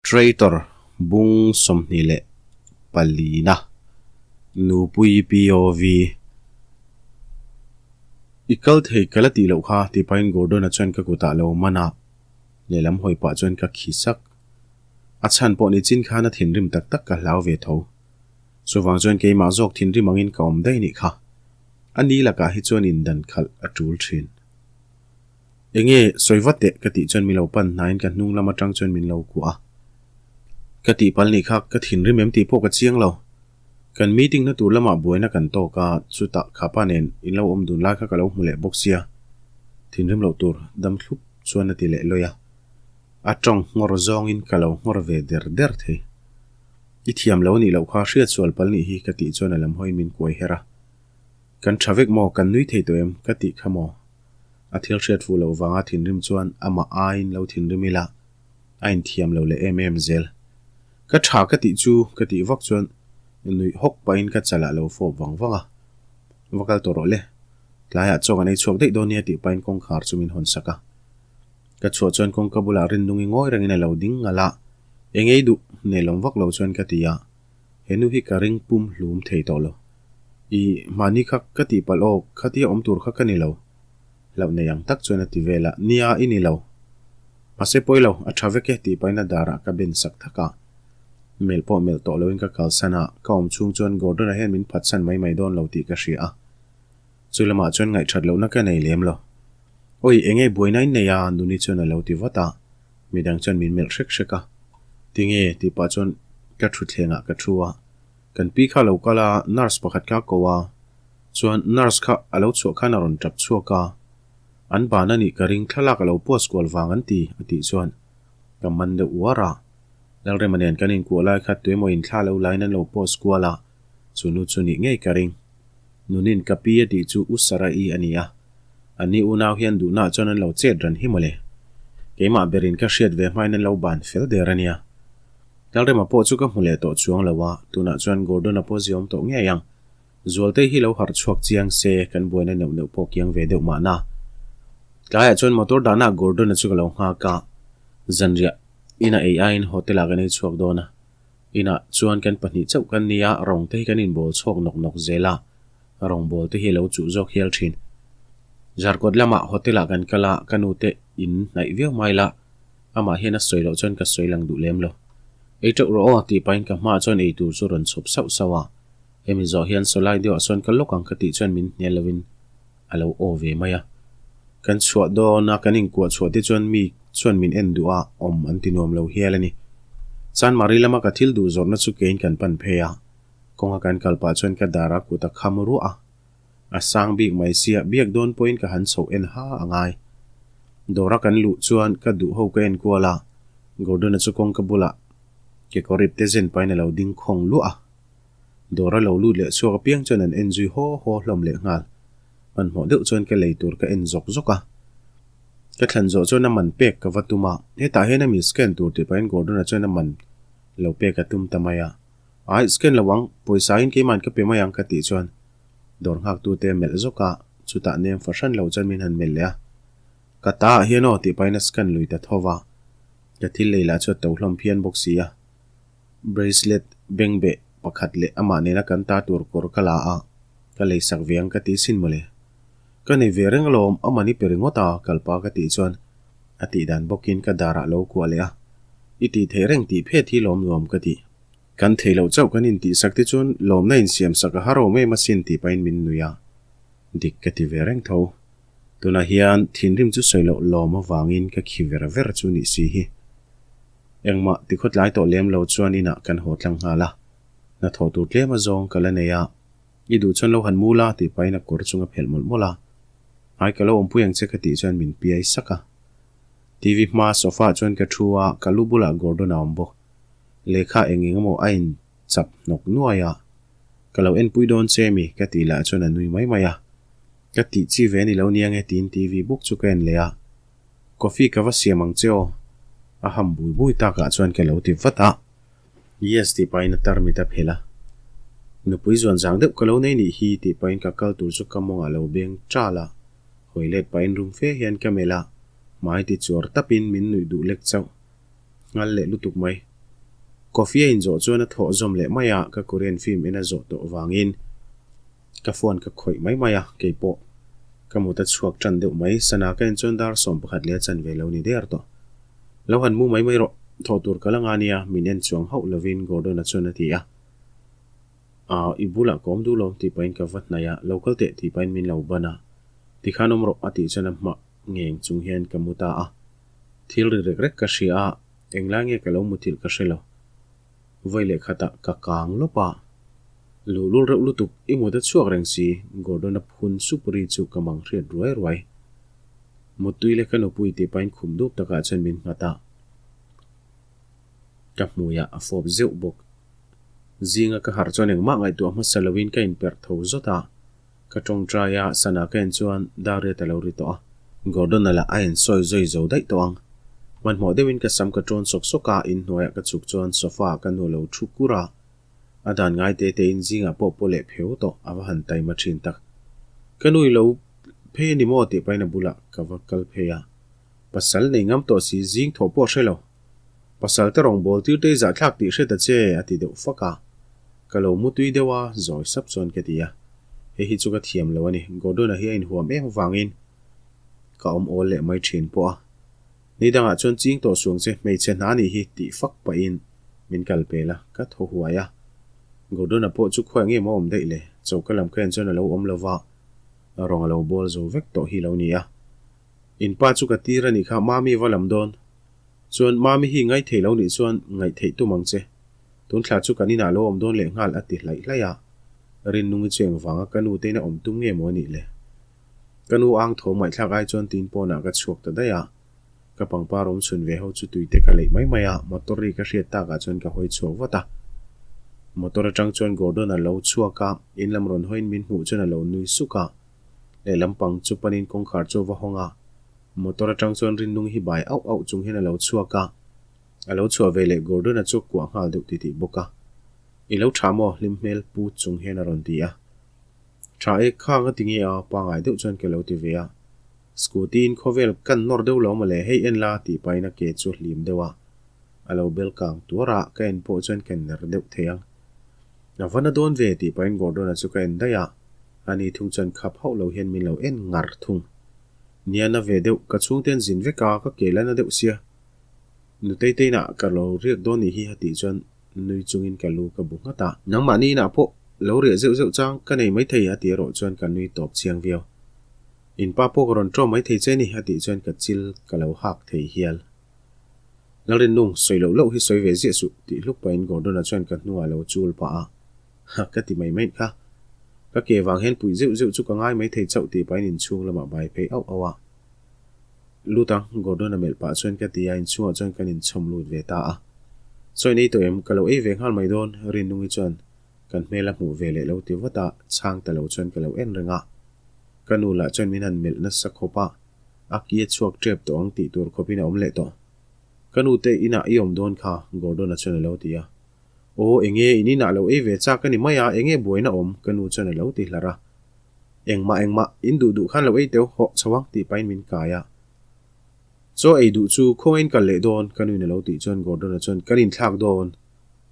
Traitor bung 24 na Nupui POV I kal thei ka la tih loh kha tih pahin Gordon-a chuan ka kutah lo man a, lehlam hawi pah chuan ka khi sak. A chhan pawh ni chin khan a thinrim tak tak ka hlau ve tho. Chuvang chuan keimah zawk thinrim angin ka awm daih nih kha. A ni lakah hi chuan indan khalh a tul thin. Enge sawi vat teh ka tih chuan min lo pan hnaiin ka hnung lam atang chuan min lo kuah a. Ka tih pal nih kha ka thinrim em tih pawh ka chiang lo. Kan meeting na tur lamah buaina kan tawk a, chutah khapa nen in lo awm dun lai kha ka lo hmu leh bawk sia. Thinrim loh tur dam thlup chuan a ti leh lawi a. A tawng nghawr zawngin ka lo nghawr ve der der thei. I thiam lo nih loh kha hriat sual pal nih hi ka tih chuan a lam hawiin min kuai her a. Kan tha vek maw, kan nui thei tawh em? Ka tih kha maw? A thil hriat fuh loh vanga thinrim chuan amah aiin lo thinrim ila a inthiam lo leh em em zel. Ka tha ka tih chu ka tih vak chuan nuih hawk pahin ka chalah lo fawp vang vang a. Va kal tawh rawh le, tlaiah chaw kan ei chhuak daih dawn nia tih pahin kawngkhar chu min hawn sak a. Ka chhuah chuan kawngka bulah Rinnungi ngawi rengin a lo ding ngalh a, Eng ei duh? Nelawm vak lo chuan ka ti a. He nu hi ka ring pum hlum thei tawh lo. I mahni kha ka tih palh aw, khatia awm tur kha ka ni lo. Hlauh nei ang tak chuan a ti vel a, Nia, i ni lo. Mahse pawi lo, a tha vek e tih pahin a darah ka ben sak thak a. Melh pawh melh tawh loin ka kalsan a, ka awm chhung chuan Gordon-a hian min phatsan mai mai dawn lo tih ka hria a. Chu lamah chuan ngaihthat lohna ka nei lem lo. Awi, enge buaina in nei a? Nuni chuan a lo ti vat a. Midang chuan min melh hrek hrek a. Tinge? tih pah chuan ka thutthlengah ka thu a. Kan pi kha a lo kal a, nurse pakhat kha a ko a. Chuan nurse kha a lo chhuah khan a rawn tap chhuak a. An ban a nih ka ring thlalak a lo post kual vang an ti, a tih chuan ka man deuh uar a. Lalrema nen kan inkuah lai kha tuemaw in thla lo laiin an lo post kual a, chu nu chu nih ngei ka ring. Nunin ka pi a tih chu U Sarah-i a ni a. Anni unau hian duhnaah chuan an lo chet ran hi mawle. Keimah berin ka hriat ve hmain an lo ban fel der a nia. Lalrema pawh chu ka hmu leh tawh chuang lo a, tunah chuan Gordon-a pawh ziawm tawh ngei ang. Zualtei hi lo harh chhuak chiang se, kan buaina neuh neuh pawh kiang ve deuh mahna. Tlaiah chuan motor dahnaah Gordon-a chu ka lo nghak a, zanriah ina ei aiin hotel-ah kan ei chhuak dawn a. Inah chuan kan pahnih chauh kan nia, rawng te hi kan inbawl chhuak nawk nawk zel a, rawngbawl te hi a lo chuh zawk hial thin. Zarkawt lamah hotel-ah kan kal a, ka nute in hnaih viau mai la, amah hian a sawi loh chuan ka sawi lang duh lem lo. Ei teuh rawh aw tih pahin ka hmaah chuan ei tur chu rawn chhawp sauh sauh a, hemi zawh hian sawlai deuhah sawn ka lawk ang ka tih chuan min hnial lovin a lo aw ve mai a. Kan chhuah dawn a, kan inkuah chhuah te chuan mi chuan min en duh a, awm an ti nuam lo hial a ni. Chanmari lama ka thil duh zawrhna chu keiin kan pan phei a, kawnga kan kal pah chuan ka dar a kut a kham ruah a. A sang bik mai sia, biak dawn pawhin ka han chhoh en ha a ngai. Dawra kan luh chuan ka duh ho ka en kual a, Gordon-a chu kawngka bulah kekawr ip te zen pahin a lo ding khawng luah a. Dawra lo lut leh chhuak apiang chuan an en zui haw haw hlawm leh nghal. Hmanhmawh deuh chuan ka lei tur ka en zawk zawk a. Ka thlan zawh chuan a man pek ka va tum a, hetah hian a mi scan tur tih pahin Gordon-a chuan a man lo pek a tum ta mai a. Ai, scan lo ang, pawisa in keiman ka pe mai ang ka tih chuan dawr nghak tute a melh zawk a, chutah nem fahran lo chuan min han melh leh a. Ka ta ah hian aw tih pahin a scan lui ta tho va, ka thil lei lah chu a to hlawm phian bawk si a. Bracelet bengbeh pakhat leh amah nena kan ta tur kawr ka la a, ka lei sak ve ang ka ti sin mawle. Ka nei ve reng alawm, amah ni pe ringawt a, kalpa ka tih chuan a tih dan bawkin ka darah lo kuah leh a, I tih theih reng tih phet hi lawm nuam ka ti. Kan thei loh chauh kan intihsak te chuan lawmna insiamsak a har awm em asin tih pahin min nui a, dik ka ti ve reng tho. Tunah hian thinrim chu sawi loh lawm avangin ka khi ver ver chu nih si hi. Engmah tikhawtlai tawh lem lo chuan inah kan haw tlang nghal a, hnathawh tur tlem a zawng ka la nei a, i duh chuan lo han mu la tih pahin a kawr chung a phelh mawlh mawlh a, Ai ka lo awmpui ang che ka tih chuan min piai sak a. TV hma sofa ah chuan ka thu a, ka lu bulah Gordon a awm bawk. Lehkha eng eng emaw a in chap hnawk nuai a, Ka lo enpui dawn che mi? ka tih lah chuan a nui mai mai a. Ka tih chi ve ni lo nia nge tiin TV bawk chu ka en leh a. Coffee ka va siam ang che aw. A ham bui bui takah chuan ka lo ti vat a. Yes tih pahin a tarmit a phelh a. Nupui zuan zang deuh ka lo nei nih hi tih pahin ka kal tur chu ka mawngah lo beng ṭal a. Hawi let pahin rum fe hian ka melh a, hmai ti chuar tapin min nuih duh lek chauh. Nghal leh lutuk mai. Coffee a inzawh chuan a thawh zawm leh mai a, ka Korean film en a zawh tawh vangin ka phone ka khawih mai mai a, keipawh ka mut a chhuak tan deuh mai. Sana ka en chuan dar 11 leh a chanve lo ni der tawh. Lo han mu mai mai rawh, thawh tur ka la nga nia, min en chuang hauh lovin Gordon-a chuan a ti a. Aw, i bulah ka awm duh lo tih pahin ka va hnaih a, lo kal teh tih pahin min lo ban a. Tikhan awm rawh a tih chuan a hmah ngeng chung hian ka mu ta a. Thil ri rek rek ka hria a, englai nge ka lo muthilh ka hre lo. Vawi leh khatah ka kang lawp a. Luhlul reuh lutuk, i mut a chhuak reng si, Gordon-a phun sup ri chu ka mang hriat ruai ruai. Muttui leh ka nupui tih pahin khum dup takah chuan min nghat a. Ka hmuiah a fawp zeuh bawk. Zinga ka harh chuan engmah ngaihtuah hmasa loin ka inperh tho zawt a. Ka tawngtai a, sana ka en chuan Dariat a lo ri tawh a. Gordon-a lah a insawi zawi zo daih tawh ang. Hmanhmawh deuhin ka sam ka tawn sawk sawk a, inhnuaiah ka chhuk chuan sofa-ah ka nu a lo thu kur a. A dan ngai te tein zingah pawh pawh leh pheu tawh a va han taima thin tak. Ka nu i lo phei a ni maw tih pahin a bulah ka va kal phei a. Pasal nei ngam tawh si zing thawh pawh a hre lo. Pasal te rawngbâwl tir te i zahthlâk tih hre ta che, a ti deuh fak a. Ka lo mu tui deuh a, zawi sap chuan ka ti a. Hei hi chu ka thiam lo a ni, Gordon-a hi a inhuam em vangin ka awm awl leh mai thin pawh a. Ni dangah chuan ching tawh suang che, hmeichhe hna nih hi tih fak pahin min kal pel a, ka thaw huai a. Gordon-a pawh chu khawiah nge maw awm daih le? Choka lam ka en chuan a lo awm lo va, rawng a lo bawl zo vek tawh hi lo ni a. In pa chu ka tir a nih kha, Mami va lam dawn. Chuan Mami hi ngaithei lo nih chuan ngaihtheih tum ang che. Tun thla chu kan inah lo awm dawn leh nghal a ti hlaih hlaih a. Rinnungi chu engvanga ka nu te ina awm tum nge maw nih le? Ka nu ang tho ngaihthlak ai chuan tin pawnah ka chhuak ta daih a. Ka pangpar awm chhun ve ho chu tui te ka leih mai mai a, motor ri ka hriat takah chuan ka hawi chhuak vat a. Motor atang chuan Gordon a lo chhuak a, in lam rawn hawiin min hmuh chuan a lo nui suk a. Lehlam pang chu panin kawngkhar chu a va hawng a. Motor atang chuan Rinnung hi bai auh auh chung hian a lo chhuak a, a lo chhuah ve leh Gordon-a chu kuah nghal deuh titih bawk a. I lo tha maw? hlim hmel pu chung hian a rawn ti a. Tha e, khang a ti nge a, pangai deuh chuan ka lo ti ve a. Scooty in khawvel kan nawr deuh lo mawle, hei en la tih pahin a ke chu hlim deuh a. A lo bel kang tuar a, ka en pawh chuan ka ner deuh thei ang. A va na dawn ve tih pahin Gordon-a chu ka en daih a, ani thung chuan khap hauh lo hian min lo en ngar thung. Nia na ve deuh, ka chhungte an zin vek a, ka ke la na deuh sia. Nutei te inah ka lo riak dawn nih hi a tih chuan nui chungin ka lu ka bu nghat a. Nangmahni inah pawh lo riah zeuh zeuh chang ka nei maithei a tih erawh chuan ka nui tawp chiang viau. In pa pawh ka rawn ṭawm maithei che ni a tih chuan ka chil ka lo hak thei hial. Lalrinnung, sawi loh loh hi sawi ve ziah suh tih hluk pahin Gordon-a chuan ka hnungah lo chul pah a. Ha, ka ti mai mai kha. Ka ke vang hian puih zeuh zeuh chu ka ngai mai thei chauh tih pahin inchhung lamah bai phei auh auh a. Lut ang, Gordon-a melh pah chuan ka ti a, inchhungah chuan kan inchhawm lut ve ta a. Sawi nei tawh em, ka lo ei ve nghal mai dawn, Rinnungi chuan kan hmel a hmuh ve leh lo ti vat a, chhang ta lo chuan ka lo en reng a. Ka nu lah chuan min han melh nasa khawp a, a ki a chhuak tep tawh ang tih tur khawpin a awm leh tawh. Ka nu te inah i awm dawn kha, Gordon-a chuan a lo ti a. Aw, enge in inah lo ei ve chak a ni mai a, enge buaina awm? Ka nu chuan a lo ti hlar a. Engmah engmah, in duh duh khan lo ei teuh hawh chho ang tih pahin min kai a. Chaw ei duh chu khawngain kal leh dawn? Ka nuin a lo tih chuan Gordon-a chuan kan inthlak dawn.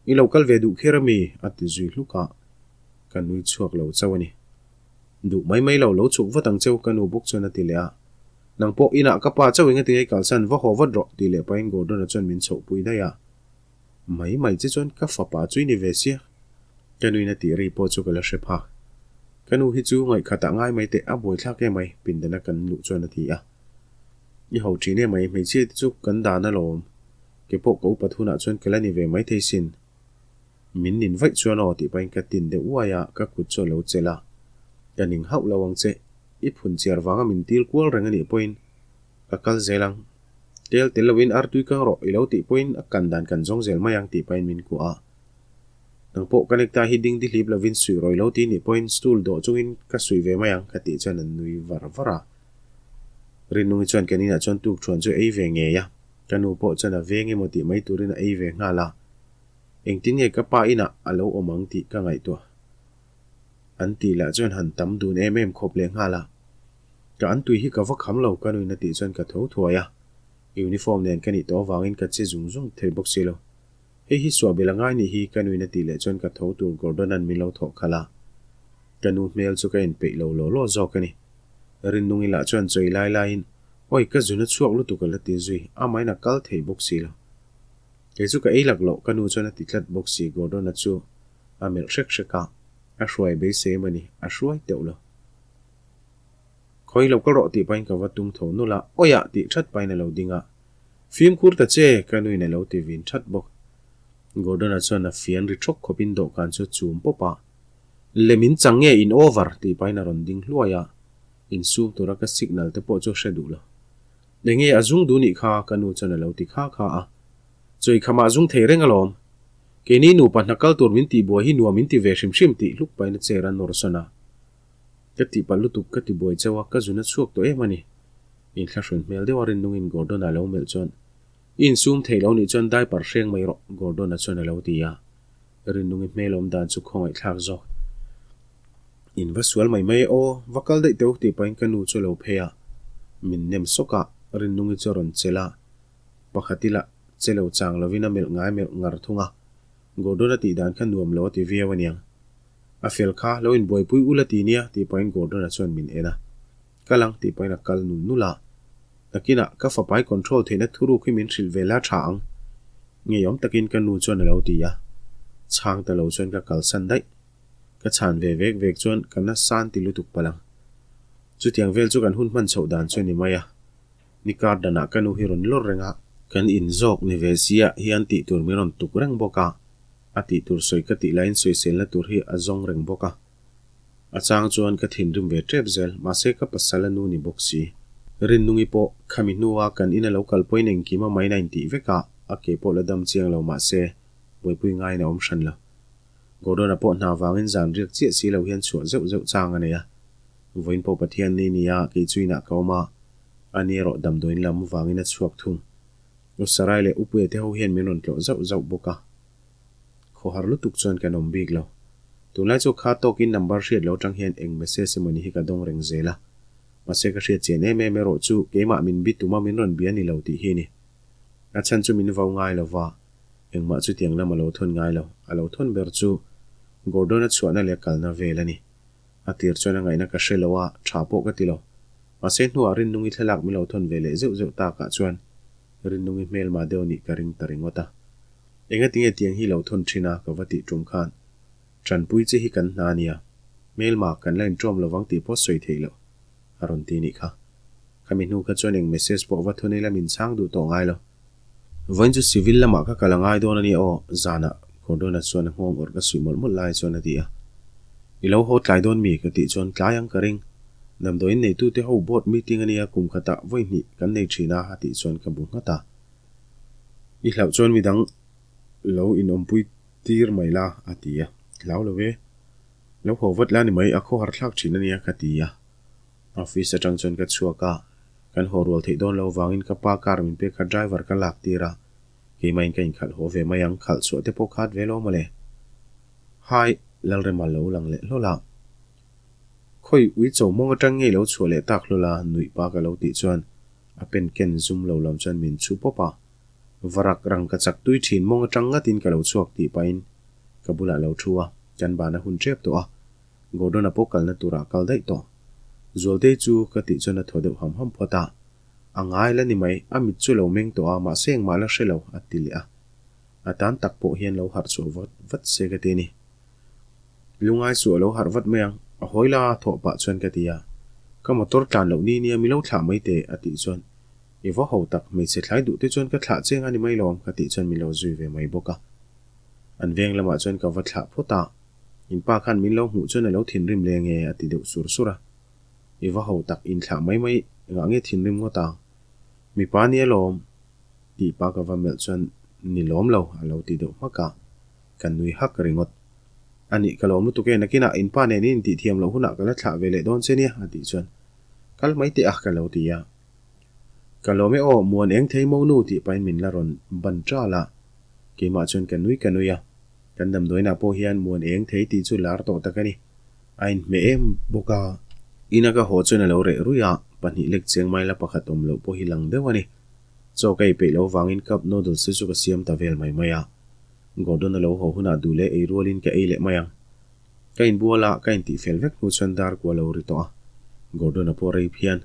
I lo kal ve duh kher a mi? A ti zui hluk a. Ka nui chhuak lo chauh a ni. Duh mai mai lo, lo chhuk vat ang cheu ka nu bawk chuan a ti leh a. Nang pawh inah ka pa chauh enga tinge kalsan va haw vat rawh tih leh pahin Gordon-a chuan min chhohpui daih a. Mai mai che chuan ka fapa chu i ni ve sia. Ka nuin a tih ri pawh chu ka la hre phak. Ka nu hi chu ngaihkhatah ngai mai teh a buaithlak em mai, pindana kan luh chuan a ti a. I ho thin em mai, hmeichhia te chu kan dan alawm. Ke pawh ka upat hunah chuan ka la ni ve mai thei sin. Min nin vaih chuan aw tih pahin ka tin deuh uai a, ka kut chu a lo chelh a. Ka ning hauh lo ang che, i phun chiar vanga min til kual reng a nih pawhin ka kal zel ang. Tel tel loin artui kang rawh i lo tih pawhin a kan dan kan zawng zel mai ang tih pahin min kuah a. Nang pawh ka necktie hi ding dihlip lovin suih rawh i lo tih nih pawhin stool dawh chungin ka suih ve mai ang ka tih chuan an nui var var a. Rinnungi chuan kan inah chuan tukthuan chu ei ve ngei a, ka nu pawh chuan a veng emaw tih mai turin a ei ve nghal a. Engtin nge ka pa inah a lo awm ang tih ka ngaihtuah. An tih lah chuan han tam dun em em khawp leh nghal a. Ka an tui hi ka va kham lo ka nuin a tih chuan ka tho thuai a, uniform nen ka nih tawh avangin ka che zung zung thei bawk si lo. Hei hi suah bel a ngai nih hi ka nuin a tih leh chuan ka tho tur Gordon-a'n min lo thawh khalh a. Ka nu hmel chu ka inpeih lo law law zawk a ni. Rinnungi lah chuan chawi lai laiin, Awi ka zun a chhuak lutuk a la ti zui, amahin a kal thei bawk si lo. Kei chu ka ei lak loh ka nu chuan a ti tlat bawk si Gordon-a chu a melh hrek hrek a, a hruai beisei em a ni, a hruai teuh lo. Khawi lo kal rawh tih pahin ka va tum tho nulh a, Awiah tih that pahin a lo ding a, Fimkhur ta che ka nuin a lo ti vin that bawk. Gordon-a chuan a fian ri thawk khawpin dawhkan chu a chum pawp a, Lem in chang nge in over tih pahin a rawn ding hluai a, insum tura ka signal te pawh chu a hre duh lo. Enge a zung duh nih kha ka nu chuan a lo ti kha kha a. Chawi khamah a zung thei reng alawm. Keini nupa hna kal tur min tih buai hi nuam in ti ve hrim hrim tih hluk pahin a chair a nawr sawn a. Ka tih palh lutuk ka ti buai chauh a, ka zun a chhuak tawh em a ni. Inthlahrun hmel deuh a rinnungin Gordon-a lo melh chuan, I insum thei lo nih chuan diaper hreng mai rawh Gordon-a chuan a lo ti a. Rinnungi hmel awm dan chu khawngaih thlak zawk. In va sual mai mai e aw, va kal daih teuh tih pahin ka nu chu a lo phei a, min nem sawk a, Rinnungi chu a rawn chelh a, pakhat ila che lo chang lovin a melh ngai melh ngar thung a, Gordon-a tih dan kha nuam lo a ti viau aniang. A fel kha, lo inbuaipui ula ti nia tih pahin Gordon-a chuan min en a. Kal ang tih pahin a kal nul nul a. Nakinah ka fapai control theihna thuruk hi min hrilh ve la tha ang. Ngeiawm takin ka nu chuan a lo ti a. Chhang ta lo chuan ka kalsan daih. Ka chhan ve vek vek chuan ka na san ti lutuk palh ang. Chutiang vel chu kan hun hman chhoh dan chu a ni mai a. Ni kar danah ka nu hi rawn lawr reng a. Kan inzawk ni ve sia hian tih tur min rawn tuk reng bawk a. A tih tur sawi ka tih laiin sawiselna tur hi a zawng reng bawk a. A chang chuan ka thinrim ve tep zel, mahse ka pasal a nu ni bawk si. Rinnungi pawh khami hnua kan ina lo kal pawhin engkim a main a intih vek a, a ke pawh la dam chiang lo mahse buaipui ngaiin a awm hran lo. Gordon-a pawh hna vangin zan riak chiah si lo hian chhuah zeuh zeuh chang a nei a. Vawiin pawh Pathian ni nia kei chu inah ka awm a, ani erawh damdawiin lam vangin a chhuak thung. U Sarai leh Upuia te ho hian min rawn tlawh zauh zauh bawk a. Khawhar lutuk chuan kan awm bik lo. Tunlai chu kha tawkin number hriat lo atang hian eng message emaw ni hi ka dawng reng zel a. Mahse ka hriat chian em em erawh chu keimah min bi tuma min rawn bia ni lo tih hi a ni. A chhan chu min vau ngai lo va, engmah chutiang lam a lo thawn ngai lo. A lo thawn ber chu Gordon-a chhuahna leh kalna vel a ni. A tir chuan a ngaihna ka hre lo a, tha pawh ka ti lo. Mahse hnuah Rinnungi thlalak min lo thawn ve leh zeuh zeuh takah chuan Rinnungi hmelma deuh nih ka ring ta ringawt a. Engatinge tiang hi lo thawn thin a ka va tih tum khan Tanpui che hi kan hna ania, hmelma kan la inṭawm lovang tih pawh sawi theih loh a rawn ti nih kha. Khami hnu kha chuan eng message pawh va thawn ila min chhang duh tawh ngai lo. Vawiin chu civil lamah ka kal a ngai dawn ania aw, zanah Gordon-a chuan a nghawng awrh ka suih mawlh mawlh lai chuan a ti a. I lo haw tlai dawn mi? ka tih chuan tlai ang ka ring. Damdawiin neitute ho board meeting ania kum khatah vawi hnih kan nei thin a a tih chuan ka bu nghat a. I hlauh chuan midang lo inawmpui tir mai la a ti a. Hlau lo e. Lo haw vat la ni mai, a khawhar thlak thin ania ka ti a. Office atang chuan ka chhuak a, kan haw rual theih dawn lo vangin ka pa car min pek kha driver ka lak tir a, keimahin ka inkhalh haw ve mai ang, khalh chhuah te pawh khat ve lo mawle. Hai, Lalrema lo lang leh hlawl a. Khawi ui cho mawng atang ngei lo chhuah leh tak hlawl a, nuih pa ka lo tih chuan a pen ken zum lo lam chuan min chhu pawp a. Varak rang ka chak tui thin mawng atang ngatin ka lo chhuak tih pahin ka bulah lo thu a, kan ban a hun tep tawh a. Gordon-a pawh kalna turah a kal daih tawh. Zualtei chu ka tih chuan a thaw deuh ham ham phawt a. A ngai la ni mai, a mit chu lo meng tawh a, mahse engmah la hre lo, a ti leh a. A tan tak pawh hian lo harh chhuah vat vat se ka ti a ni. Lungai suh a lo harh vat mai ang, a hawi la thawh pah chuan ka ti a. Ka motor tlan loh ni nia mi lo thlah mai teh, a tih chuan I va ho tak, hmeichhe thlai duh te chuan ka thlah cheng a ni mai lawm, ka tih chuan min lo zui ve mai bawk a. An veng lamah chuan ka va thlah phawt a. In pa khan min lo hmuh chuan a lo thinrim leh nge a ti deuh sur sur a. I va ho tak inthlah mai mai engah nge thinrim ngawt ang? Mipa ni alawm tih pa ka va melh chuan ni lawm lo a lo ti deuh hmak a, ka nui hak ringawt. A nih ka lawm lutuk e nakinah in pa nen in intih thiam loh hunah ka la thlah ve leh dawn che nia a tih chuan kal mai teh a ka lo ti a. Ka lawm e aw muan eng thei mo nu tih pahin min la rawn ban ṭal a, keimah chuan ka nui ka nui a. Kan damdawiinah pawh hian muan eng thei tih chu lar tawh tak a ni. A inhmeh em bawk a. Ina ka haw chuan a lo reh ruih a, pahnih lek cheng mai la pakhat awm loh pawh hi lang deuh a ni. Chaw ka ei peih loh vangin cup noodles te chu ka siam ta vel mai mai a. Gordon a lo haw hunah duh leh ei rualin ka ei leh mai ang. Ka inbual a, ka intihfel vek hnu chuan dar kua lo ri tawh a. Gordon a pawh rei phian.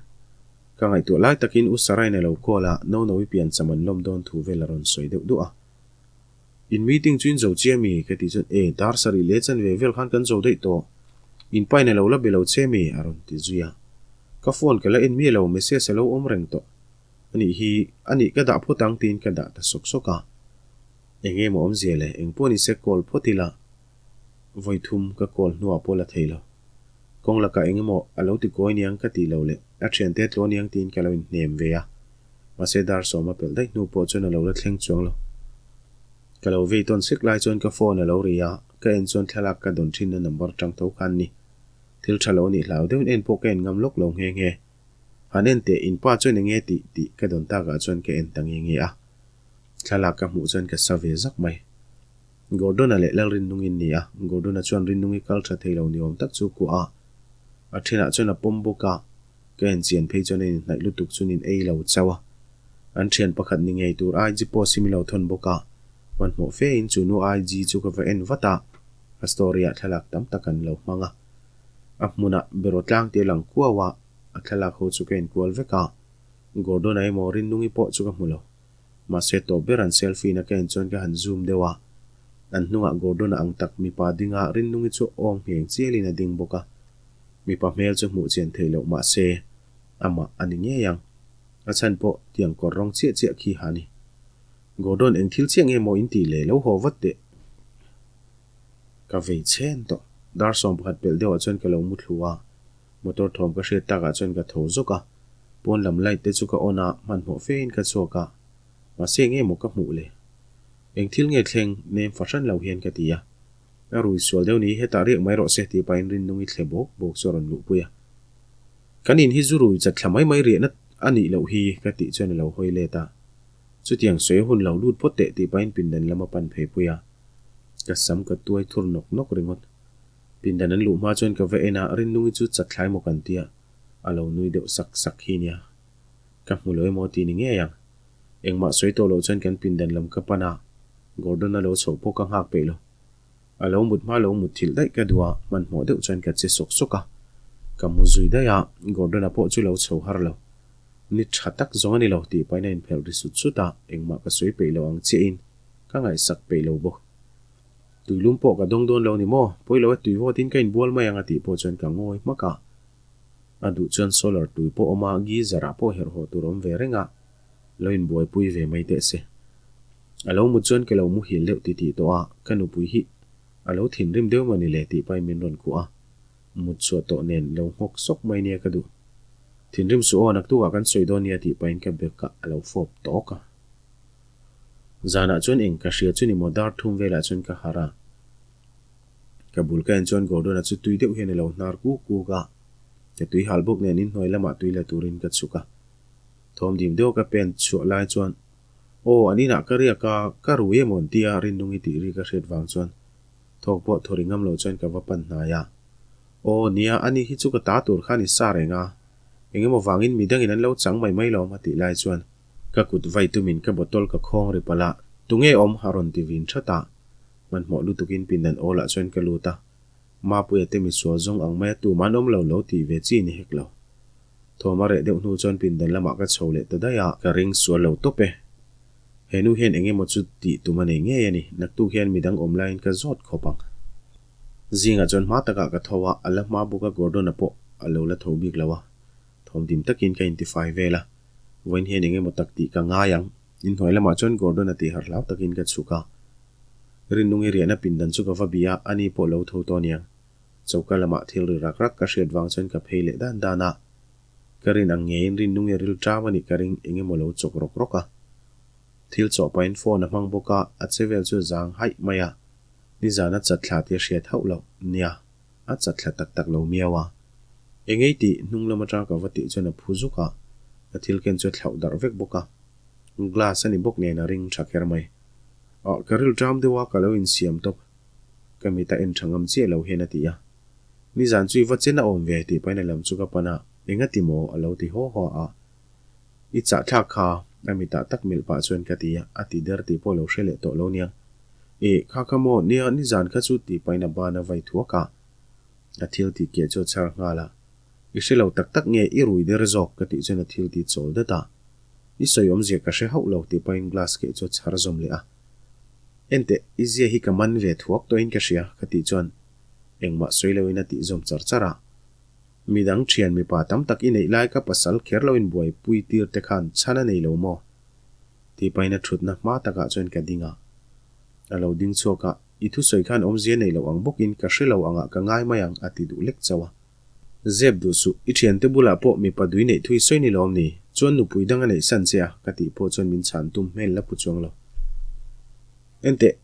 Ka ngaihtuah lai takin U Sarah-in a lo call a, Nono-i piancham an lawm dawn thu vel a rawn sawi deuh duah a. In meeting chu in zo chiah mi? Ka tih chuan, E, dar sarih leh chanve vel khan kan zo daih tawh. In pain a lo la be lo che mi? A rawn ti zui a. Ka phone ka la en miah lo, message a lo awm reng tawh. A nih hi, a nih ka dah phawt ang tiin ka dah ta sawk sawk a. Eng nge maw awmzia le, eng pawh ni se call phawt ila. Vawi thum ka call hnuah pawh la thei lo. Kawng lakah eng emaw a lo ti kawi niang ka tih lo leh a thiante tlaw niang tiin ka lo inhnem ve a. Mahse dar sawm a pelh daih hnu pawh chuan a lo la thleng chuang lo. Ka lo vei tawn sek lai chuan ka phone a lo ri a, ka en chuan thlalak ka dawn thinna number tang tho khan ni. Thil tha lo nih hlau deuhin en pawh ka en ngam lawk lo nghe nghe. Han en teh, in pa chuan enge tih tih ka dawn takah chuan ka en ta nghe nghe a. Thlalak ka hmuh chuan ka sa ve zak mai. Gordon-a leh Lalrinnungin ni a, Gordon-a chuan Rinnungi kal tha thei lo ni awm tak chu kuah a, a thenah chuan a pawm bawk a, ka en chian phei chuan a inhnaih lutuk chuan in ei lo chauh a. An thian pakhat ni ngei tur IG post hi min lo thawn bawk a, hmanhmawh fe in chu nu IG chu ka va en vat a, a story ah thlalak tam tak an lo hmang a. A hmunah beraw tlang te a lang kuau a, a thlalak ho chu ka en kual vek a, Gordon-a emaw Rinnungi pawh chu ka hmu lo. Mahse tawp ber an selfie na ka en chuan ka han zoom deuh a, an hnungah Gordon-a ang tak mipa dinga Rinnungi chu awng ngheng chialin a ding bawk a. Mipa hmel chu hmuh chian theih loh mahse amah a ni ngei ang. A chhan pawh tiang kawr rawng chiah chiah khi ha ni. Gordon eng thil chiah nge maw in tih le lo haw vat teh. Ka vei chhen tawh. Dar 11 pelh deuhah chuan ka lo mu thlu a. Motor thawm ka hriat takah chuan ka tho zawk a, pawn lam light te chu ka on a, hmanhmawh fe in ka chhuak a, mahse enge maw ka hmuh le? Eng thil nge thleng nem fahran lo hian ka ti a, a rui sual deuh ni hetah riak mai rawh se tih pahin Rinnungi thle bawk bawk chu a rawn luhpui a. Kan in hi zu rui chat thla mai mai riahna a nih loh hi ka tih chuan a lo hawi let a, chutiang sawi hun lo lut phawt teh tih pahin pindan lam a pan phei pui a, ka sam ka tuai thur nawk nawk ringawt. Pindan an luh hma chuan ka va en a, Rinnungi chu chat thlai maw kan tia, a lo nui deuh sak sak hi nia. Ka hmu lo emaw ti ni ngei ang. Engmah sawi tawh loh chuan kan pindan lam ka pan a, Gordon-a lo chhoh pawh ka nghak peih lo. A lo mut hma lo mut thilh daih ka duh a, hmanhmawh deuh chuan ka che sawk sawk a. Ka mu zui daih a, Gordon-a pawh chu lo chho har lo. Ni tha tak zawng a ni lo tih pahin a inphelh ri sut sut a, engmah ka sawi peih lo ang chiahin ka ngaihsak peih lo bawk. Tuilum pawh ka dawng dawn lo ni maw? Pawi lo e, tui vawtin ka inbual mai ang a tih pawh chuan ka ngawi hmak a. A duh chuan solar tui pawh awm a, geyser ah pawh herh haw tur awm ve reng a, lo inbuaipui ve mai teh se. A lo mut chuan ka lo muhil deuh titih tawh a, ka nupui hi a lo thinrim deuh maw ni le tih pahin min rawn kuah a, mut chhuah tawh nen lo nghawk sawk mai nia ka duh. Thinrim suh aw, naktukah kan sawi dawn nia tih pahin ka bag ah a lo fawp tawk a. Zanah chuan eng ka hria chu ni maw dar thum velah chuan ka harh a. Ka bul ka en chuan Gordon-a chu tui deuh hian a lo hnar kuk kuk a. Ka tui hal bawk nen inhnuai lamah tui la turin ka chhuk a. Thawm dim deuh ka pen chhuah lai chuan Aw, an inah ka riak a, ka rui emaw an tia Rinnungi tih ri ka hriat vang chuan thawk pawh thawri ngam loh chuan ka va pan hnai a. Aw, nia, ani hi chu ka ta tur khan i sa reng a. Eng emaw vangin midangin an lo chang mai mai lo a tih lai chuan Ka kut vai tumin ka bottle ka khawng ri palh a, Tunge awm? a rawn ti vin that a. Hmanhmawh lutukin pindan awlah chuan ka lut a. Mapuia te misual zawng ang maia tum an awm lo lo tih ve chi ni hek lo. Thawm a reh deuh hnu chuan pindan lamah ka chho leh ta daih a. Ka ring sual lo tawp e. He nu hian eng emaw chu tih tum a nei ngei a ni. Naktuk hian midang awm laiin ka zawt khawp ang. Zingah chuan hma takah ka tho a, a la hma bawk a Gordon-a pawh a lo la tho bik lo a. Thawmdim takin ka intifai vel a. Vawiin hian eng emaw tak tih ka ngai ang. Inhnuai lamah chuan Gordon-a tih harh hlau takin ka chhuk a. Rinnungi riahna pindan chu ka va bih a, ani pawh lo tho tawh aniang. Choka lamah thil ri rak rak ka hriat vang chuan ka phei leh dan dan a. Ka rin ang ngeiin Rinnungi ril ṭam a nih ka ring eng emaw lo chawk rawk rawk a. Thil chawh pahin phone a hmang bawk a, a che vel chu zang haih mai a. Nizan a chat thla tih a hriat hauh loh nia. A chat thla tak tak lo miau a. Engei tih hnung lam atang ka va tih chuan a phu zuk a, a thil ken chu a thlauh darh vek bawk a. Glass a ni bawk nen a ring tha kher mai. Ah, ka ril ṭam deuh a, ka lo insiam tawp. Ka mit a en tha ngam chiah lo hian a ti a. Nizan chu i va chen a awm ve tih pahin a lam chu ka pan a, engati maw a lo ti haw haw a. I chahthlak kha a mitah tak melh pah chuan ka ti a, a ti der tih pawh lo hre leh tawh lo nia. E, kha kha maw, nia, nizan kha chu tih pahin a ban a vai thuak a. A thil tih keh chu a chhar nghal a. I hre lo tak tak nge i rui der zawk ka tih chuan a thil tih chawl dat a. I sawi awmzia ka hre hauh lo tih pahin glass keh chu a chhar zawm leh a. Enteh, i zia hi ka man ve thuak tawhin ka hria ka tih chuan engmah sawi loin a tih zawm char char a. Midang thian mipa tam tak i neih lai ka pasal kher lo inbuaipui tir te khan chhan a nei lo maw? Tih pahin a thutna hma takah chuan ka ding a. A lo ding chhuak a, I thusawi khan awmzia nei lo ang bawkin ka hre lo angah ka ngai mai ang a ti duh lek chauh a. Zep duh suh, i thiante bulah pawh mipa dui neih thui sawi ni lawm ni? Chuan nupui dang a neih san che a, ka tih pawh chuan min chhan tum hmel la pu chuang lo. Enteh,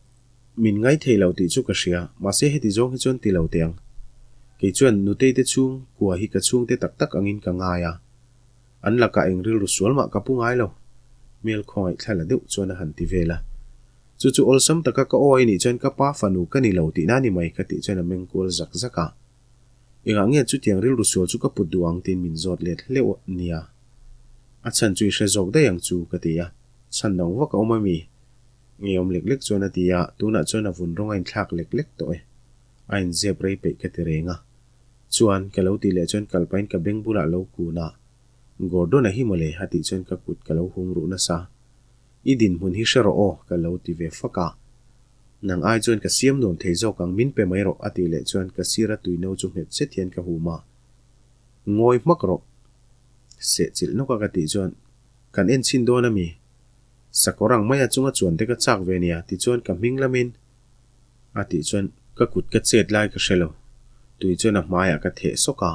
min ngai thei lo tih chu ka hria, mahse heti zawng hi chuan ti lo teh ang. Kei chuan nutei te chhung kua hi ka chhungte tak tak angin ka ngai a, an lakah eng rilru sual mah ka pu ngai lo. Hmel khawngaih thla la deuh chuan a han ti vel a. Chu chu awlsam taka ka awi nih chuan ka pa fanu ka ni lo tihna ni mai ka tih chuan a meng kual zak zak a. Engah nge chutiang rilru sual chu ka put duh ang tiin min zawt let hleuh nia. A chhan chu i hre zawk daih ang chu ka ti a, chhan dang vak a awm a mi? Ngeiawm lek lek chuan a ti a, tunah chuan a vun rawng a inthlak lek lek tawh e. A inzep rei peih ka ti reng a. Chuan, ka lo tih leh chuan kal pahin ka beng bulah lo kun a, Gordon-a hi mawle a tih chuan ka kut ka lo hum ruh nasa. I dinhmun hi hre rawh aw ka lo ti ve fak a. Nang ai chuan ka siam nuam thei zawk ang min pe mai rawh a tih leh chuan ka sira tuino chu nghet zet hian ka hum a. Ngawi hmak rawh. Seh chilh nawk a ka tih chuan kan en chhin dawn a mi? Sakawr ang maia chunga chuan te ka chak ve nia ti chuan ka hming lamin a tih chuan ka kut ka chet lai ka hre lo. Tui chuan a hmaiah ka theh sawk a.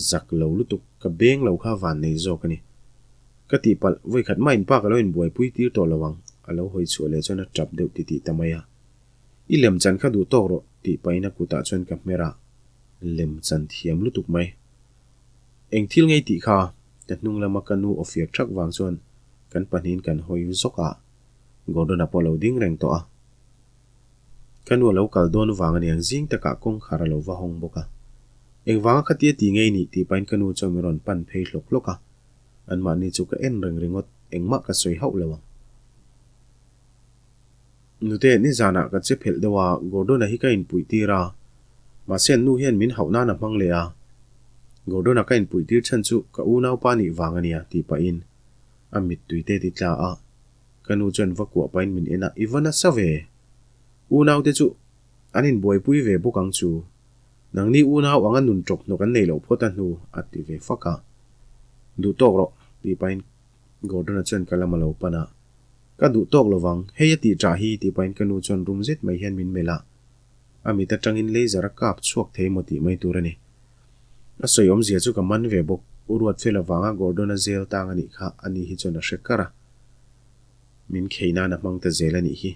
Zak lo lutuk ka beng lo kha van nei zawk a ni. Ka tihpalh, vawikhat mah inpa ka lo inbuaipui tir tawh lo ang, a lo hawi chhuah leh chuan a tap deuh titih ta mai a. I lem chan kha duh tawk rawh, tih pahin a kutah chuan ka hmer a, lem chan thiam lutuk mai. Eng thil ngei tih kha? Ka hnung lama ka nu aw fiak thak vang chuan kan pahnihin kan hawi zawk a, Gordon-a pawh a lo ding reng tawh a. Ka nu a lo kal dawn vang aniang zing takah kawngkhar a lo va hawng bawk a. Engvanga khatia ti ngei nih tih pahin ka nu chuan min rawn pan phei hlawk hlawk a. Anmahni chu ka en reng ringawt, engmah ka sawi hauh lo ang. Nute, nizanah ka che phelh deuh a, Gordon-a hi ka inpuih tir a. Mahse an nu hian min hauh nan a hmang leh a. Gordon-a ka inpuih tir chhan chu ka unaupa nih vang a nia, tih pahin a mittui te ti tla a. Ka nu chuan va kuah pahin min en a, I va nasa ve. Unaute chu an inbuaipui ve bawk ang chu. Nangni unau anga nun ṭawp hnawk an nei loh phawt a hnu, a ti ve fak a. Duh tawk rawh, tih pahin Gordon-a chuan ka lam a lo pan a. Ka duh tawk lo vang, hei a tih ṭah hi, tih pahin ka nu chuan rum zet mai hian min melh a. A mit aṭangin laser a kap chhuak thei maw tih mai tur a ni. A sawi awmzia chu ka man ve bawk, U Ruatfela vanga Gordon-a zel tang a nih kha a ni hi chuan a hre kar a. Min khei nan a hmang ta zel a nih hi.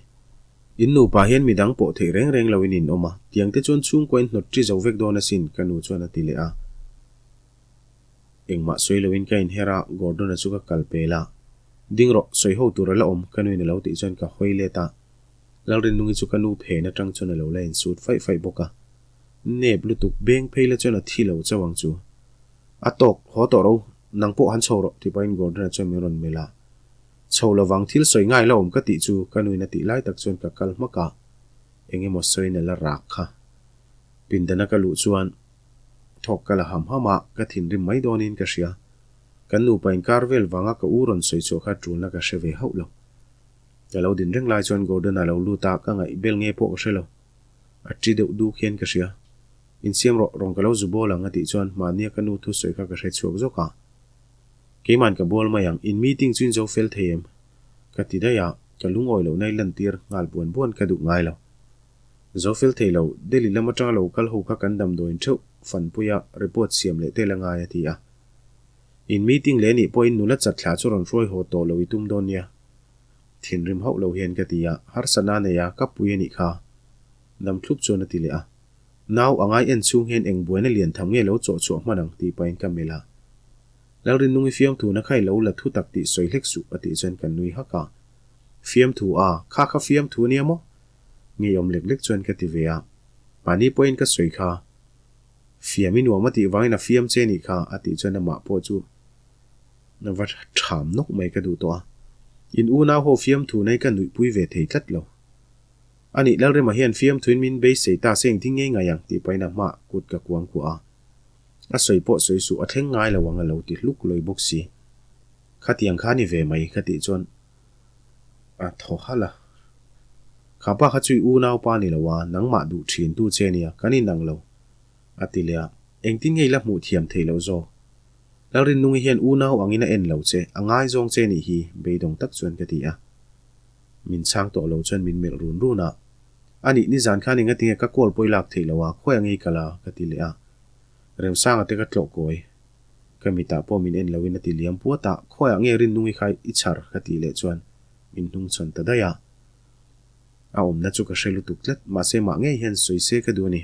In nupa hian midang pawh theih reng reng loin in awm a, tiang te chuan chhungkua in hnawt ṭi zo vek dawn asin, ka nu chuan a ti leh a. Engmah sawi loin ka inher a, Gordon-a chu ka kal pel a. Ding rawh, sawi ho tur a la awm, ka nuin a lo tih chuan ka hawi let a. Lalrinnungi chu ka nu phen atang chuan a lo la insut faih faih bawk a. Nep lutuk beng phei la chuan a thi lo chauh ang chu. A tawk, haw tawh ro, nang pawh han chho rawh, ti pahin Gordon-a chuan min rawn melh a. Chho lovang thil sawi ngai la awm ka tih chu ka nuin a tih lai tak chuan ka kal hmak a, eng emaw sawiin a la rak kha. Pindana ka luh chuan thawk ka la ham ham a, ka thinrim mai dawnin ka hria. Kan nupa inkar vel vanga ka u rawn sawi chhuah kha tulna ka hre ve hauh lo. Ka lo din reng lai chuan Gordon-a lo lut a, ka ngaih bel nge pawh ka hre lo. A ṭi deuh duk hian ka hria. Insiam rawh, rawn ka lo zu bawl ang a tih chuan mahnia ka nu thusawi kha ka hre chhuak zawk a. Keiman ka bawl mai ang, in meeting chu in zo fel thei em? Ka ti daih a, ka lungawi loh nai lantir nghal buan buan ka duh ngai lo. Zo fel thei lo, Delhi lam atanga lo kal ho kha kan damdawiin theuh fanpuia report siam leh tel a ngai a ti a. In meeting leh nih pawhin nula chat thla chu rawn hruai haw tawh lo i tum dawn nia. Thinrim hauh lo hian ka ti a, harsatna a nei a, ka pui a nih kha. Dam thlup chuan a ti leh a. Nau a ngai en chhung hian eng buaina lian tham nge lo chawh chhuah hman ang tih pahin ka melh a. Lalrinnungi fiamthuna kha i lo la thu tak tih sawi hlek suh a tih chuan ka nui hak a. Fiamthu a, kha kha fiamthu a nia maw? Ngeiawm lek lek chuan ka ti ve a. Mahni pawhin ka sawi kha. Fiam i nuam a tih vangin a fiam che nih kha a tih chuan amah pawh chu va ṭham nawk mai ka duh tawh a. In unau ho fiamthu nai ka nuihpui ve thei tlat lo. Anih Lalrema hian fiamthuin min beisei ta se engtin ngei ngai ang tih pahin a hmaah kut ka kuang kuah a. A sawi pawh sawi suh a thleng ngai lo ang a lo ti hluk lawi bawk si. Khatiang kha ni ve mai ka tih chuan a thaw halh a. Kha pa kha chu i unaupa ni lo a, nangmah duh thin tu che nia, kan inang lo a ti leh a. Engtin nge i la hmuh thiam theih loh zawk? Lalrinnungi hian unau angin a en lo che, a ngaizawng che nih hi beidawng tak chuan ka ti a. Min chhang tawh lo chuan min melh run run a. Anih, nizan khan enga tinge ka call pawh i lak theih lo a, khawi ang i kal a? ka ti leh a. Remsanga te ka tlawh kawi. Ka mitah pawh min en loin a ti liam puat a, khawiah nge Rinnungi kha i chhar? ka tih leh chuan min hnungchhawn ta daih a. A awmna chu ka hre lutuk tlat, mahse mah ngei hian sawi se ka duh a ni.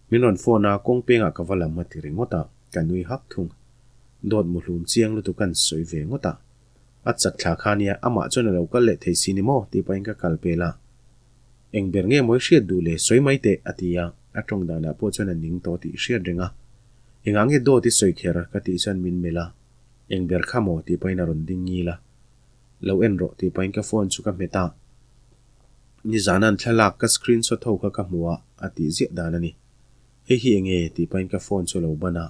Min rawn phone a, kawng pengah ka va lam a ti ringawt a, ka nui hak thung. Dawt muhlum chiang lutuk an sawi ve ngawt a. A chat thla kha nia, amah chuan a lo kal leh thei si ni maw? tih pahin ka kal pel a. Eng ber nge mawi hriat duh le, sawi mai teh, a ti a, a tawng danah pawh chuan a ning tawh tih hriat reng a. Engah nge dawt i sawi kher? ka tih chuan min melh a. Eng ber kha maw? tih pahin a rawn ding ngil a. Lo en rawh, tih pahin ka phone chu ka hmet a. Nizan an thlalak ka screenshot ho kha ka hmu a, a tih ziah dan a ni. Hei hi enge? tih pahin ka phone chu a lo ban a.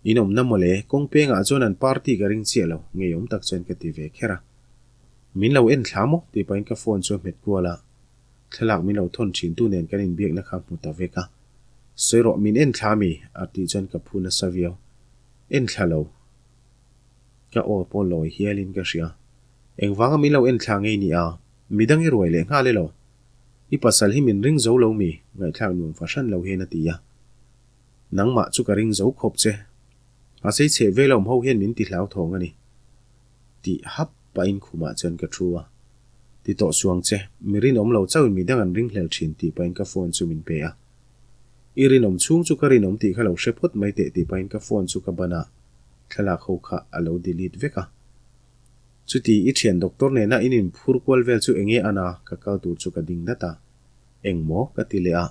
In awmna mawle, kawng pengah chuan an party ka ring chiah lo, ngeiawm tak chuan ka ti ve kher a. Min lo en thla maw? tih pahin ka phone chu a hmet kual a. Thlalak min lo thawn thin tu nen kan inbiakna kha hmu ta vek a. Sawi rawh, min en thla mi? a tih chuan ka phu nasa viau. En thla lo. Ka aw pawh lawi hialin ka hria. Engvanga min lo en thla ngei ni a? Midang i ruai leh nghal elo? I pasal hi min ring zo lo mi? Ngaihthlak nuam fahran lo hian a ti a. Nangmah chu ka ring zo khawp che. A sei chheh vel awm ho hian min ti hlauthawng a ni. Tih hap pahin khumah chuan ka thu a. Ti tawh suang che, mi rinawm lo chauhin midang an ringhlel thin tih pahin ka phone chu min pe a. I rinawm chhung chu ka rinawm tih kha lo hre phawt mai teh tih pahin ka phone chu ka ban a, thlalak ho kha a lo delete vek a. Chuti i thian doctor nena in inphur kual vel chu enge an a, ka kal tur chu ka ding dat a. Eng maw? ka ti leh a.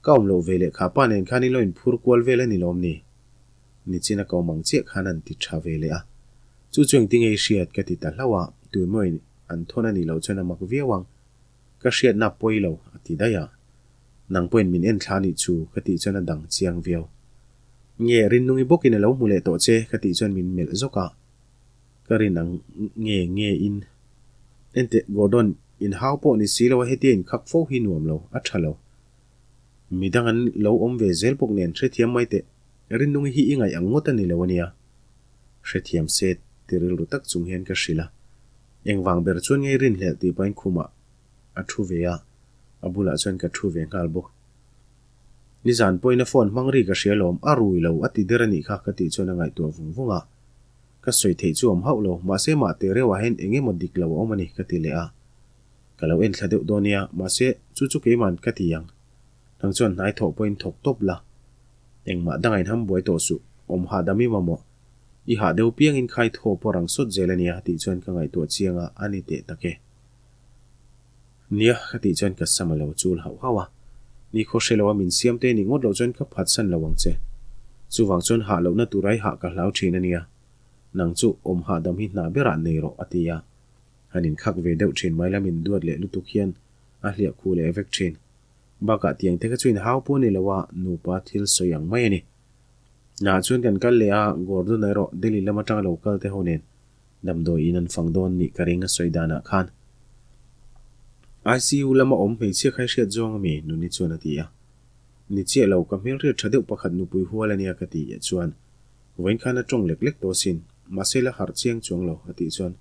Ka awm loh ve leh kha pa nen khan in lo inphur kual vel a ni lawm ni? Nichina ka awm ang chiah khan an ti tha ve leh a. Chu chu engtinge i hriat? ka ti ta hlauh a, tuemaw in an thawn a nih loh chuan a mak viau ang. Ka hriatna pawi lo, a ti daih a. Nang pawhin min en thla nih chu, ka tih chuan a dang chiang viau. Nge, Rinnungi bawkin a lo hmu leh tawh che, ka tih chuan min melh zawk a. Ka rin ang nge nge in. Enteh, Gordon, in hau pawh ni si lo a hetia in khak fo hi nuam lo, a tha lo. Midang an lo awm ve zel bawk nen hrethiam mai teh, Rinnungi hi i ngaih ang ngawt a ni lo a nia. Hrethiam se ti rilru tak chung hian ka hrilh a. Engvang ber chuan ngei rinhlelh tih pahin khumah a thu ve a, a bulah chuan ka thu ve nghal bawk. Nizan pawhin a phone hmang ri ka hria lawm, a rui lo a ti der a nih kha ka tih chuan a ngaihtuah vung vung a. Ka sawi theih chu awm hauh lo, mahse mah teh reuhah hian eng emaw dik lo a awm a ni ka ti leh a. Ka lo en thla deuh dawn nia, mahse chu chu keiman ka ti ang. Nang chuan hnai thawh pawhin thawk tawp la. Engmah danga in ham buai tawh suh, awm hahdam i mamawh. I hah deuh piangin khai thaw pawh rang sawt zel a nia tih chuan ka ngaihtuah chiang a, a ni teh tak e. Nia, ka tih chuan ka sam a lo chul hauh hauh a. Ni khaw hre lo a min siam te nih ngawt loh chuan ka phatsan lo ang che. Chuvang chuan hah lohna tur ai hah ka hlau thin a nia. Nang chu awm hahdam hi hna berah nei rawh, a ti a. Han inkhak ve deuh thin mai la min duat leh lutuk hian a hliah khu leh vek thin. Bakah tiang te kha chu inhau pawh a ni lo a, nupa thil sawi ang mai a ni. Naah chuan kan kal leh a, Gordon erawh Delhi lam atanga lo kal te ho nen damdawi in an fang dawn nih ka ring a sawi danah khan. ICU lama awm hmeichhia kha i hriat zawng ami? Nuni chuan a ti a. Ni chiah lo, ka hmelhriat tha deuh pakhat nupui hual a nia ka ti eh chuan vawiin khan a tawng lek lek tawh asin, mahse la harh chiang chuang lo a tih chuan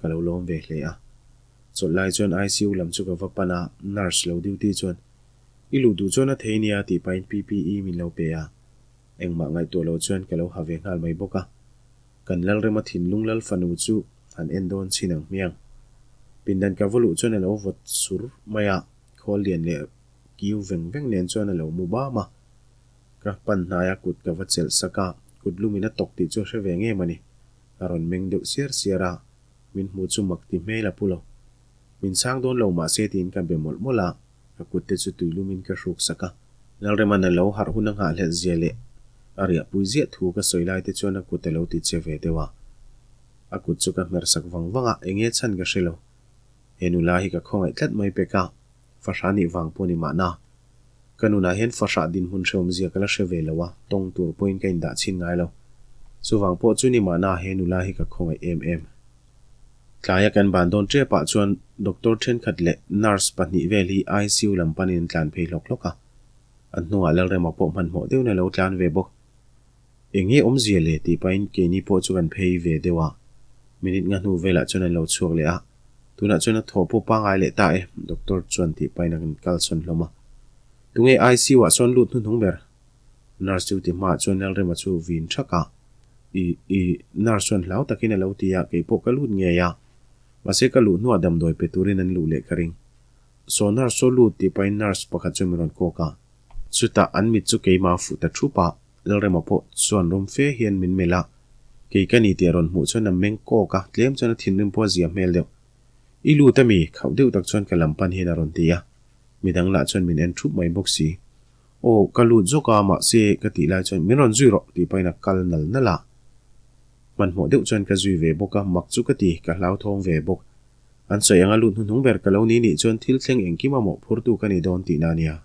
ka lo lawm ve hle a. Chawlh lai chuan ICU lam chu ka va pan a, nurse lo duty chuan I luh duh chuan a thei nia tih pahin PPE min lo pe a, engmah ngaihtuah lo chuan ka lo ha ve nghal mai bawk a. Kan Lalrema thinlung lal fanu chu han en dawn chin ang hmiang. Pindan ka va luh chuan a lo vawt sur mai a, khawl lian leh kiu veng veng nen chuan a lo mu bam a. Ka pan hnai a kut ka va chelh sak a, kut lumin a tawk tih chu a hre ve ngem a ni. A rawn meng deuh siar siar a, min hmu chu mak ti hmel a pu lo. Min chhang dawn lo mahse tiin ka be mawlh mawlh a, ka kut te chu tui lumin ka hruk sak a. Lalrema'n a lo harh hun a nghahhlelh zia leh a riahpui ziah thu ka sawi lai te chuan a kut a lo ti che ve deuh a. A kut chu ka hmer sak vang vang a, enge chhan ka hre lo. He nula hi ka khawngaih tlat mai pek a. Fahrah nih vang pawh ni mahna. Ka nunah hian fahrah dinhmun hrehawmzia ka la hre ve lo a, tawng tur pawhin ka indah chhin ngai lo. Chuvang pawh chu ni mahna he nula hi ka khawngaih em em. Tlaia kan ban dawn tepah chuan doctor thenkhat leh nurse pahnih vel hi ICU lam panin an tlan phei hlawk hlawk a. An hnungah Lalrema pawh hmanhmawh deuhin a lo tlan ve bawk. Eng nge awmzia le tih pahin keini pawh chu kan phei ve deuh a. Minute nga hnu velah chuan an lo chhuak leh a. Tunah chuan a thaw pawh pangai leh ta e, doctor chuan tih pahin a kan kalsawn hlawm a. Tunge ICU ah sawn lut hnuhnung ber? Nurse chu ti hmaah chuan Lalrema chu vin thak a. I, i, nurse chuan hlau takin a lo ti a, keipawh ka lut ngei a. Mahse ka luh hnuah damdawi pe turin an luh leh ka ring. Saw nurse saw lut tih pahin nurse pakhat chu min rawn kawk a. Chutah an mit chu keimah a fuh ta thup a, Lalrema pawh chuan rum fe hian min melh a, kei ka ni tih a rawn hmuh chuan a meng kawk a, tlem chuan a thinrim pawh a zia hmel deuh. I lut ami? Khauh deuh tak chuan ka lam pan hian a rawn ti a, midang lah chuan min en thup mai bawk si. Aw, ka lut zawk a, mahse ka tih lai chuan min rawn zui rawh tih pahin a kal nal nal a. Hmanhmawh deuh chuan ka zui ve bawk a, mak chu ka ti, ka hlauthawng ve bawk. An sawi anga lut hnuhnung ber ka lo ni nih chuan thil thleng engkim a mawhphurtu ka ni dawn tihna a nia.